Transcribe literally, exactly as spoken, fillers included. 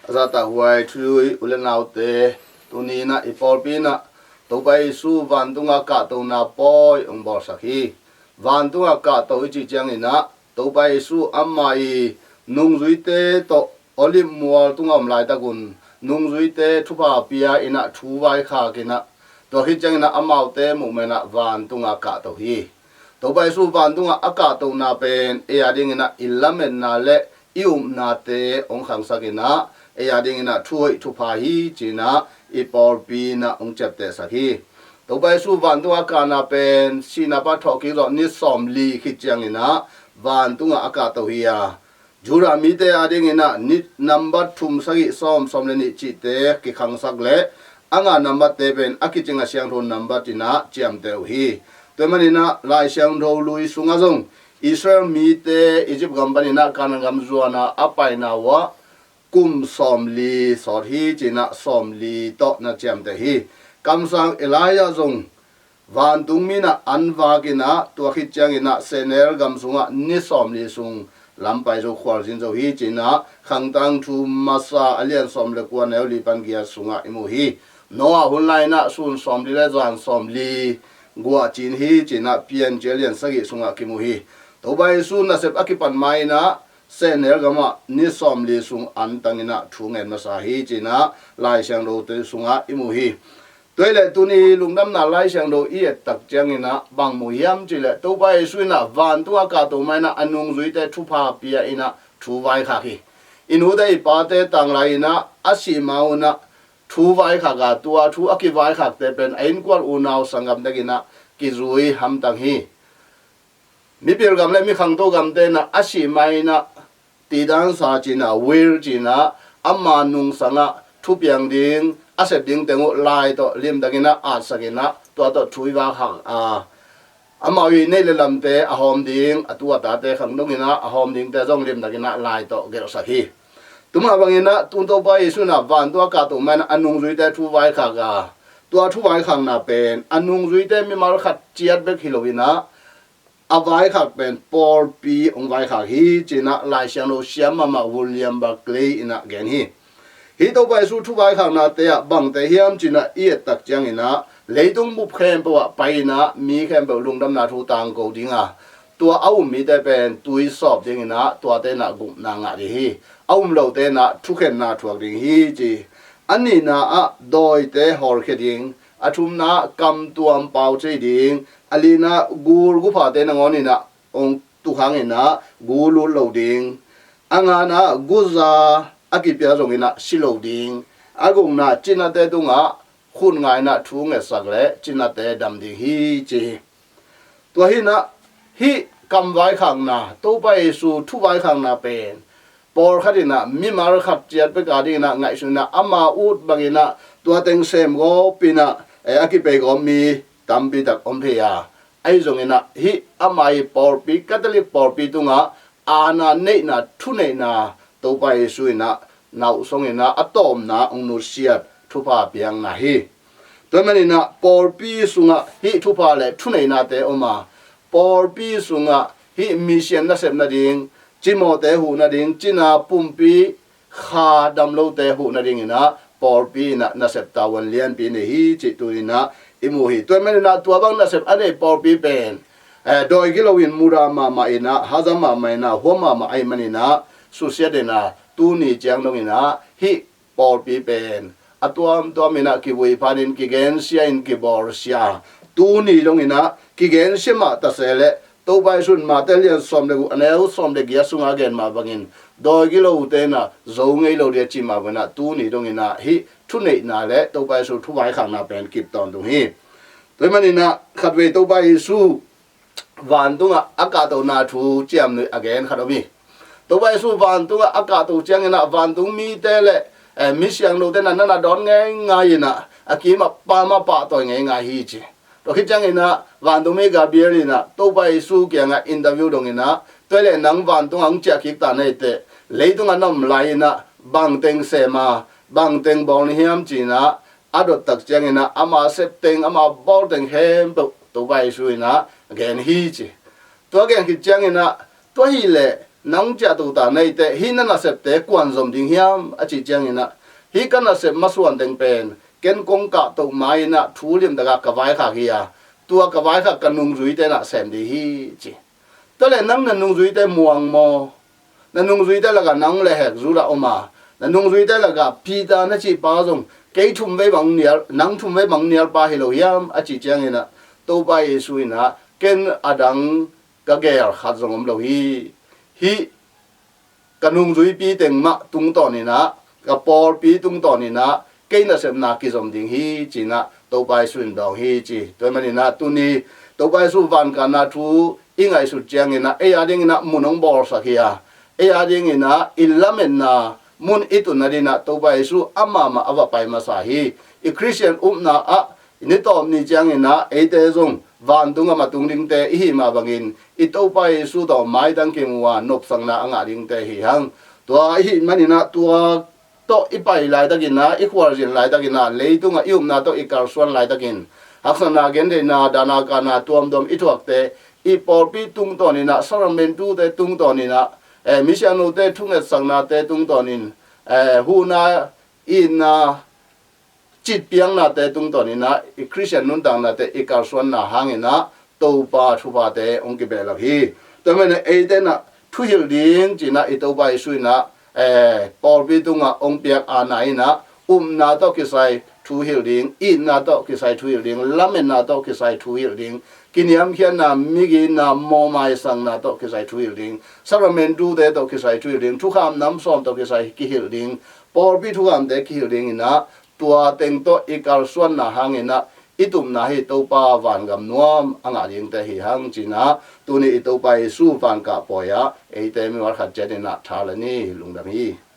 A zahtakhuai thuzui u le naute, tuni-in ah i pawlpi-in ah Topa Jesu vantungah kahtohna pawi hong bawlsak hi. Vantungah kahtoh i cih ciangin ah Topa Jesu amah i nungzuite tawh Olive mual tungah om laitakun nungzuite thupha pia-in ah thu vaikhak in ah, tua khit ciangin ah amaute muhmah in ah vantungah kahtoh hi. Topa Jesu vantungah a kahtohna pen ei a dingin ah i lametna le i upnate hong khangsak in ah, ei a dingin ah thuhoih thupha hi ci-in ah i pawlpi-in ah hong ciaptehsak hi. Topa Jesu vantungah a kahna pen sihna pan thawhkik zawh ni sawmli khit ciangin ah vantungah a kahtoh hi a, Judah mite a dingin ah ni nambat thum, sagih, sawm, sawm le nih cihte kikhangsak le a ngah nambatte pen a kicing a siangtho nambat in ah ciamteh uh hi. Tua ahih manin ah Lai Siangtho Lui sungah zong Israel mite Egypt gam panin ah Kanaan gam zuan a a paina uh ah kum sawmli sawt hi ci-in ah sawmli tawh na ciamteh hi. Kamsang Elijah zong vantung mi in ah an vak in ah, tua khit ciangin ah sehnel gam sungah ni sawmli sung lam pai zo, khualzin zo hi ci-in ah Khangtangthu Masa a lian sawm le kua, neu li pan giat sungah i mu hi. Noah hun lai-in ah sun sawmli le zan sawmli guah cin hi ci-in ah Piancil a lian sagih sungah kimu hi. Topa Jesu nasep a kipan ma-in ah sehnel gamah ni sawmli sung an tang in ah thu ngen masa hi ci-in ah Lai Siangthote sungah i mu hi. Tua ahih leh tuni lungdamna Lai Siangtho i et tak ciangin ah bang mu hiam cih leh, Topa Jesu in ah vantungah kahtoh ma-in ah a nungzuite thupha pia-in ah thu vaikhak hi. I nute i pate tanglai-in ah a sih ma-un ah thu vaikhak a, tua thu a kivaikhakte pen a innkuan unau sanggam dingin ah kizui hamtang hi. Mipil gam le mikhangto gamte in ah a sih ma-in ah tidansa ci-in ah, will ci-in ah, ama nungsangah thupiang ding a sep ding teng uh lai tawh limtakin ah atsakin ah, tua tawh thu i vaikhak a, amau i neih le lamte a hawm ding, a tu a tate khang dongin ah a hawm dingte zong limtakin ah lai tawh gelhsak hi. Tua mah bangin ah tun Topa Jesu in ah vantung a kahtoh ma-in ah a nungzuite thu vaikhak a, tua thu vaikhakna pen a nungzuite mimal khat ciat bek hi loin ah, a vaikhak pen pawlpi hong vaikhak hi ci-in ah Lai Siangtho siam mahmah William Barclay in ah gen hi. Hih Topa Jesu thu vaikhaknate ah bangte hiam ci-in ah i et tak ciangin ah, leitung bup khempeuh ah pai-in ah mi khempeuh lungdamna thu tangko ding a, tua a um mite pen tui sawp dingin ah tuate in ah gupna ngah ding hi. A um lote in ah thukhenna thuak ding hi ci. A nihna ah dawite hawlkhia ding, a thumna ah kamtuam pau cei ding, a lina ah gul guphate nangawn in ah hong tukhang in ah gul lut lo ding, a ngana ah guza a kipia zongin ah si lo ding, a gukna ah cinate tungah khut nga-in ah thu ngetsak le cinate dam ding hi ci hi. Tua hi-in ah hih kam vaikhakna, Topa Jesu thu vaikhakna pen pawlkhat in ah mimal khat ciat bek a dingin ah ngaihsun in ah ama ut bangin ah tua teng sem gawp in ah, eh, a kipei gawp mi tampi tak om thei a, ahi zongin ah hih ama i pawlpi, Catholic pawlpi tungah aana neihna, thuneihna, Topa Jesu in ah nauhsong in ah a tawpna hong nusiat thupha piakna hi. Tua ahih manin ah pawlpi sungah hih thupha le thuneihnate om a, pawlpi sungah hih mission nasep nading, cimawhte huh nading, cina pumpi kha dam lote huh nadingin ah pawlpi in ah nasep tavuan lianpi nei hi cih tuni-in ah i mu hi. Tua ahih manin ah tua bang nasep a nei pawlpi pen, eh, dawi gilo in mudah mahmah in ah, haza mahmah in ah, hua mahmah ahih manin ah susia den a, tuni ciang dongin ah hih pawlpi pen a tuamtuam in ah kivui phanin, kigensia in kibawlsia, tuni dongin ah kigensia mah ta se leh, Topa Jesu in Mate lian sawm le guk, a neu sawm le giat sungah a gen mah bangin, dawi gilote in ah zo ngei lo ding a ci mah bangin ah tuni dongin ah hih thuneihna le Topa Jesu thu vaikhakna pen kip tawntung hi. Tua ahih manin ah khatvei Topa Jesu vantungah a kahtohna thu ciamnuih a gen khat om hi. Topa Jesu vantungah a kahtoh ciangin ah vantung mite le, eh, mi siangthote in ah na na dawn ngeingai in ah a kimah pam ah pahtawi ngeingai hi ci. Tua khit ciangin ah vantung mi Gabriel in ah Topa Jesu kiangah interview dongin ah, tua leh nang vantungah hong ciah kik ta na hi teh, leitungah na om lai-in ah bang teng sem a, bang teng bawl na hiam ci-in ah a dot tak ciangin ah ama sep teng, ama bawl teng khempeuh Topa Jesu in ah gen hi ci. Tua gen khit ciangin ah, tua hi leh nang ciahto ta na hi teh, hih na nasepte kuan zom ding hiam a cih ciangin ah, hih ka nasep masuan teng pen ken kong kahtoh ma-in ah thu limtak ah ka vaikhak hi a, tua ka vaikhak ka nungzuite in ah sem ding hi ci. Tua leh nang na nungzuite muang maw? Na nungzuite lakah nang le hek zul a om a, na nungzuite lakah Peter na cih pa zong kei thum vei bang nial, nang thum vei bang nial pa hi lo hiam a cih ciangin ah, Topa Jesu in ah, ken a dang ka gel khat zong om lo hi. Hih ka nungzuipi teng mah tungtawnin ah, ka pawlpi tungtawnin ah kei nasepna kizom ding hi ci-in ah Topa Jesu in dawng hi ci. Tua ahih manin ah tuni Topa Jesu vankahna thu i ngaihsut ciangin ah, ei a dingin ah mun hong bawlsak hi a, ei a dingin ah i lametna mun i tun nadingin ah Topa Jesu amah mah a va pai masa hi. I Khristian upna ah i ni tawp ni ciangin ah eite zong vantung gam a tung dingte i hih mah bangin, i Topa Jesu tawh maitang kimu a nopsakna a ngah dingte hi hang. Tua ahih manin ah tua tawh i pai laitakin ah, i khualzin laitakin ah, leitungah i upna tawh i kalsuan laitakin, haksatna, gentheihna, dahna, kahna tuamtuam i thuakte, i pawlpi tungtawnin ah, sakramentute tungtawnin ah, eh, misiangthote thungetsaknate tungtawnin, eh, huhna, itna, citpiaknate tungtawnin ah, i Khristian nuntaknate i kalsuanna hangin ah Topa thuphate hong kibehlap hi. Tua ahih manin ah eite in ah thuhilh ding ci-in ah i Topa Jesu in ah, eh, pawlpi tungah hong piak aana in ah, upna tawh kisai thuhilh ding, itna tawh kisai thuhilh ding, lametna tawh kisai thuhilh ding, kiniamkhiatna, miginna, mawhmaisakna tawh kisai thuhilh ding, sakramentute tawh kisai thuhilh ding, thukham nam sawm tawh kisai kihilh ding, pawlpi thukhamte kihilh dingin ah, tua teng tawh i kalsuanna hangin ah i tupna hi Topa vangam nuam a ngah dingte hi hang ci-in ah, tuni i Topa Jesu vankah pawi ah eite mimal khat ciatin ah tha la ni. Lungdam hi.